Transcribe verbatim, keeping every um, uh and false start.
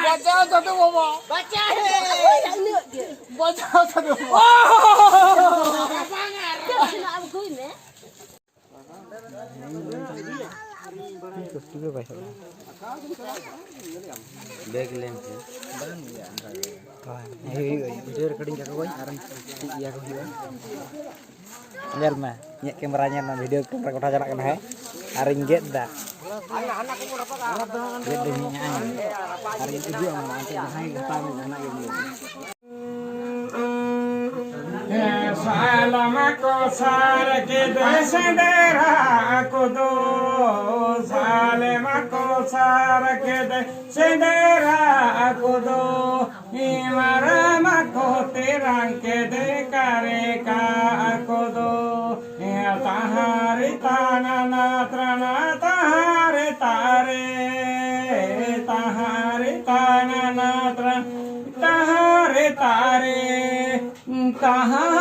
ᱵᱟᱪᱟᱣ ᱥᱟᱫᱷᱩ ᱵᱟᱵᱟ᱾ ᱵᱟᱪᱟᱣ ᱦᱮ᱾ ᱵᱟᱪᱟᱣ ᱥᱟᱫᱷᱩ ᱵᱟᱵᱟ᱾ ᱵᱮᱜᱽ ᱞᱮᱱ ᱛᱮ᱾ ᱵᱟᱝ ᱜᱮᱭᱟ, ᱚᱱᱠᱟ ᱜᱮ᱾ ᱦᱳᱭ, ᱦᱩᱭᱩᱜᱼᱟ᱾ ᱵᱷᱤᱰᱤᱭᱳ ᱨᱮᱠᱚᱨᱰᱤᱝ ᱠᱟᱠᱚ ᱠᱚᱣᱟᱧ ᱟᱨ ᱪᱮᱫ ᱤᱭᱟᱹ ᱠᱚ ᱦᱩᱭᱩᱜᱼᱟ᱾ ᱧᱮᱞ ᱢᱮ, ᱤᱧᱟᱹᱜ ᱠᱮᱢᱮᱨᱟ ᱧᱮᱞ ᱢᱮ, ᱵᱷᱤᱰᱤᱭᱳ ᱠᱮᱢᱮᱨᱟ ᱜᱚᱴᱟ ᱪᱟᱞᱟᱜ ᱠᱟᱱᱟ᱾ ᱦᱮᱸ, ᱟᱨᱤᱧ ᱜᱮᱫ ᱫᱟ᱾ ᱜᱮᱫ ᱫᱟᱹᱧ ᱦᱮᱸ, ᱟᱨᱤᱧ ᱩᱫᱩᱜ ᱟᱢᱟ, ᱟᱢ ᱴᱷᱮᱱ ᱡᱟᱦᱟᱸᱭ ᱜᱮ ᱦᱟᱛᱟᱣ ᱢᱮ, ᱡᱟᱦᱟᱱᱟᱜ ᱜᱮ ᱞᱟᱹᱭ ᱢᱮ᱾ ᱥᱟᱞᱢᱟ ᱠᱚ ᱥᱟᱨ ᱠᱮᱫᱮ ᱥᱮᱸᱫᱽᱨᱟ ᱠᱚᱫᱚ, ᱥᱟᱞᱢᱟ ᱠᱚ ᱥᱟᱨ ᱠᱮᱫᱮ ᱥᱮᱸᱫᱽᱨᱟ ᱠᱚᱫᱚ, ᱢᱟᱨᱟᱢᱟ ᱠᱚ ᱛᱮᱨᱟᱝ ᱠᱮᱫᱮ ᱠᱟᱨᱮ ᱠᱟ ᱠᱚᱫᱚ᱾ ᱛᱟᱦᱟᱨᱮ ᱛᱟᱱᱟᱱᱟ ᱛᱨᱟᱱᱟ ᱛᱟᱦᱟᱨᱮ ᱛᱟᱨᱮ, ᱛᱟᱦᱟᱨᱮ ᱛᱟᱱᱟᱱᱟ ᱛᱨᱟᱱᱟ ᱛᱟᱦᱟᱨᱮ ᱛᱟᱨᱮ, ᱛᱟᱦᱟᱨᱮ